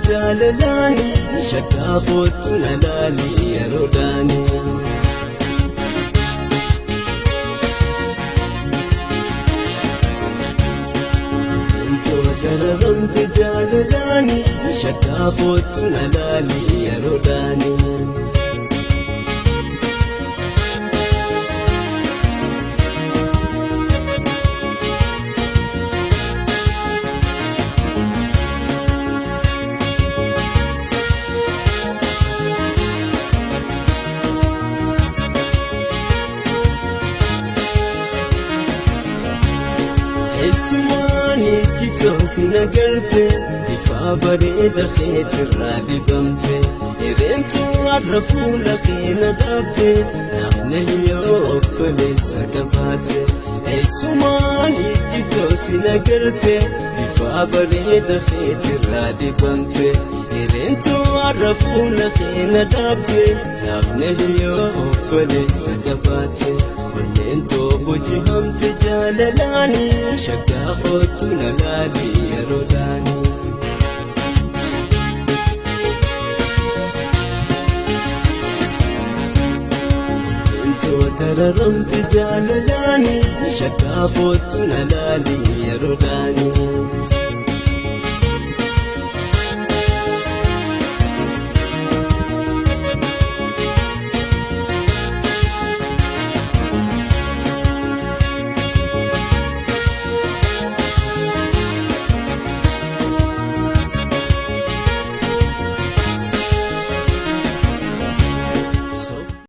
jaalalaani shakkaa kootu na laali yeroo daani. Dararamte jaalalaani shakkaa kootu na laali yeroo daani. Eessumaan ijjitoo si nagarte bifa bareeda keetirraa dibamte hireentu har'a fuula kee na dhaabde namni yoo obboleessa qabaatte. Eessumaan ijjitoo si nagarte bifa bareeda keetirraa dibamte hireentu har'a fuula kee na dhaabde namni yoo obboleessa qabaatte. Onneen boojii jaalalaani shakkaa kootu na laali yeroo daani. Entoo dararamte jaalalaani shakkaa kootu na laali yeroo daani.